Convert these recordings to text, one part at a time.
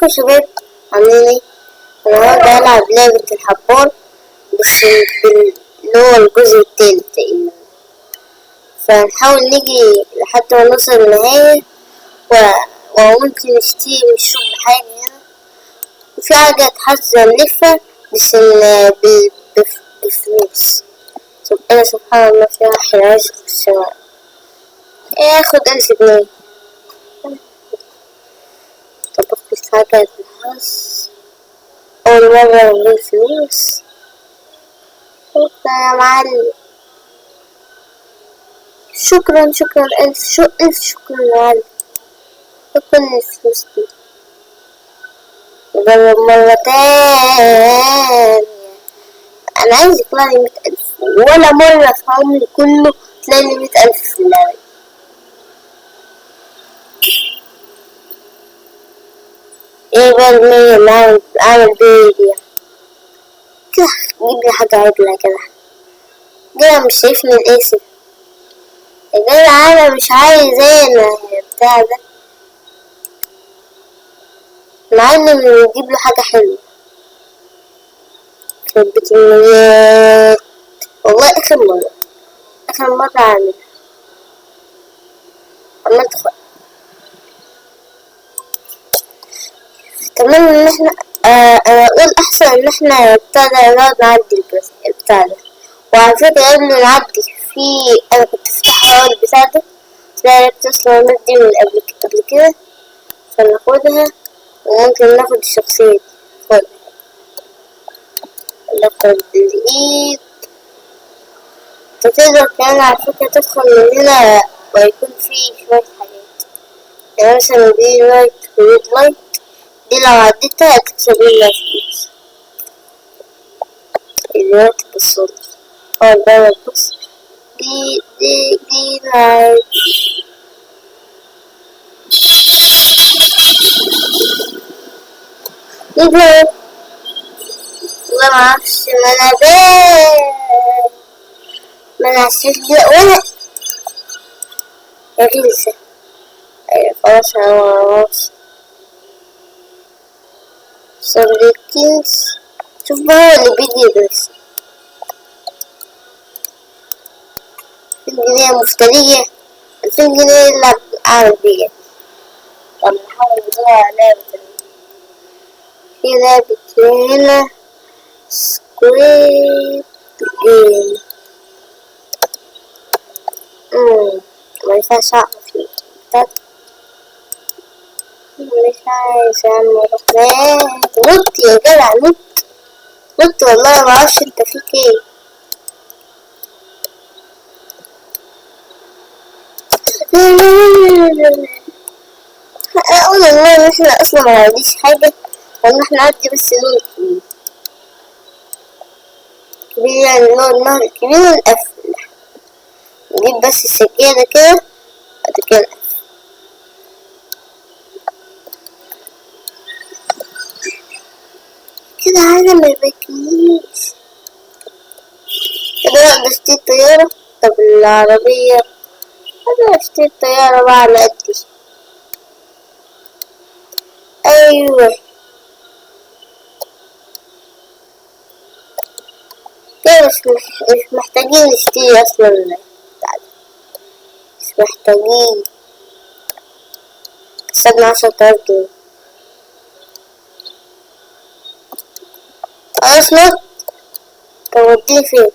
ازيكم يا شباب؟ عاملين ايه؟ النهارده هلعب لعبة الحبار، بس اللي هو الجزء التالت تقريبا. فنحاول نيجي لحد ما نوصل للنهاية وممكن نشتري من الشوب حاجة هنا، وفي حاجة تحذر نلفها بس بفلوس. سبحان سبحان الله، في واحد عايز يخش ياخد 1000 جنيه. طب اخد حاجة الحظ، أول مرة من غير فلوس. شكرا يا معلم، شكرا شكرا، ألف شكرا يا معلم. كل الفلوس دي نجرب مرة تانية. أنا عايز يطلع لي 100,000، ولا مرة في عمري كله طلع لي 100,000 في اللعبة. ايه بقى المية اللي أعمل بيه دي؟ كده جيب لي حاجة عدلة كده. كده مش شايفني القاسي يا جدع، أنا مش عايز أنا بتاع ده. معلم يجيب له حاجة حلوة. يخرب بيت الميات والله. آخر مرة أعملها عملت خ-. أتمنى إن إحنا، أنا أقول أحسن إن إحنا بتاع ده نقعد نعدي البتاع ده. وعلى فكرة قبل ما نعدي في، أنا كنت فاتحة أول بتاع ده، طلع عرفت أصلا الناس دي من قبل كده، فناخدها وممكن ناخد الشخصية دي. خدها، ناخد الإيد. تقدر كمان على فكرة تدخل من هنا ويكون في شوية حاجات، يعني مثلا green light و red light، دي لو عديتها هتكسب منها فلوس. دلوقتي بالصدفة اقعد بقى تبص دي دي دي light. دي light. والله ما اعرفش، ما انا بال ما انا عشان ولا يا غلسة. ايوه خلاص انا معرفش. صديقينز شوف بقى هو اللي بيجي بس. 2000 جنيه مفترية، 2000 جنيه يلعب أعمل بيها. طب نحاول ندور على لعبة تانية. في لعبة هنا Squid Game. ما ينفعش أعرف بتاع، مش عايز أعمل. نط يا جدع، نط نط، والله ما اعرفش انت فيك ايه. لا لا لا لا لا. اقول والله ان احنا اصلا ما نعديش حاجة، وان احنا نعدي بس اللون الكبير كبير، يعني اللون النهر الكبير ونقفل. نجيب بس السجادة كده بعد كده نقفل. كده انا ما باكليش كده. اقدر اشتري الطيارة؟ طب العربية؟ اقدر اشتري الطيارة بقى على قدي. ايوه كده مش محتاجين نشتري اصلا، مش محتاجين. كسبنا 10,000 جنيه. خلاص نط. طب وديني فين؟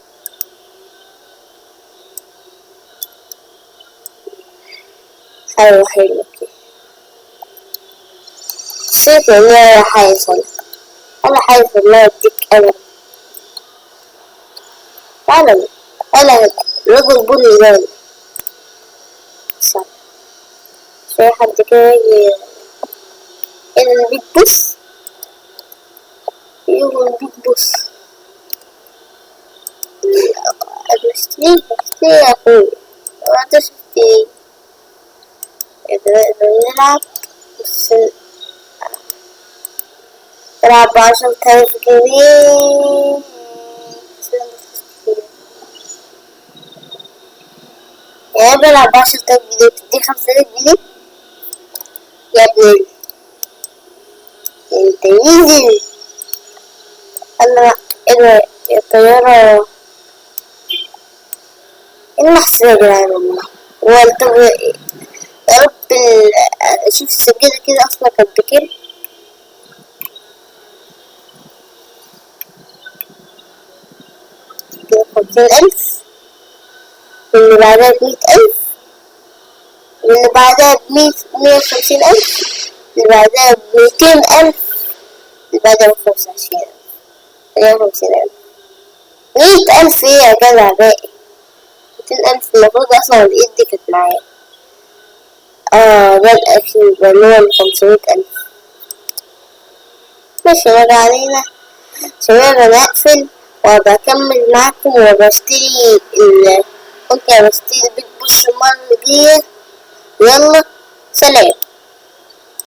حلو حلو كده. نسيت ان انا حاسس، انا حاسس ان انا اديك قلم. تعالى انا الرجل بني ده. صح. في حد كده يجي ال big boss؟ ايوه ال big boss. انا اشتري يا اخويا، ما اقدرش اشتري. نقدر نلعب بس نلعب ب10,000 جنيه. يعني بلعب ب10,000 جنيه تدي 5,000 جنيه يا ابن انت نزل. انا ايه يا طيارة؟ ايه النحس ده يا جدعان والله. هو طب يا رب اشوف السجادة كده اصلا كانت بكام. كده 50,000، واللي بعدها ب100,000، واللي بعدها ب150,000، اللي بعدها ب200,000، اللي بعدها ب25,000، 150,000، 100,000. ايه يا جدع باقي 200,000؟ المفروض اصلا الايد دي كانت معايا. ده الأخير ده اللي هو 500,000. ماشي، ما علينا شباب، انا هقفل وبكمل معاكم وبشتري ممكن بشتري ال Big Boss المرة الجاية. يلا سلام.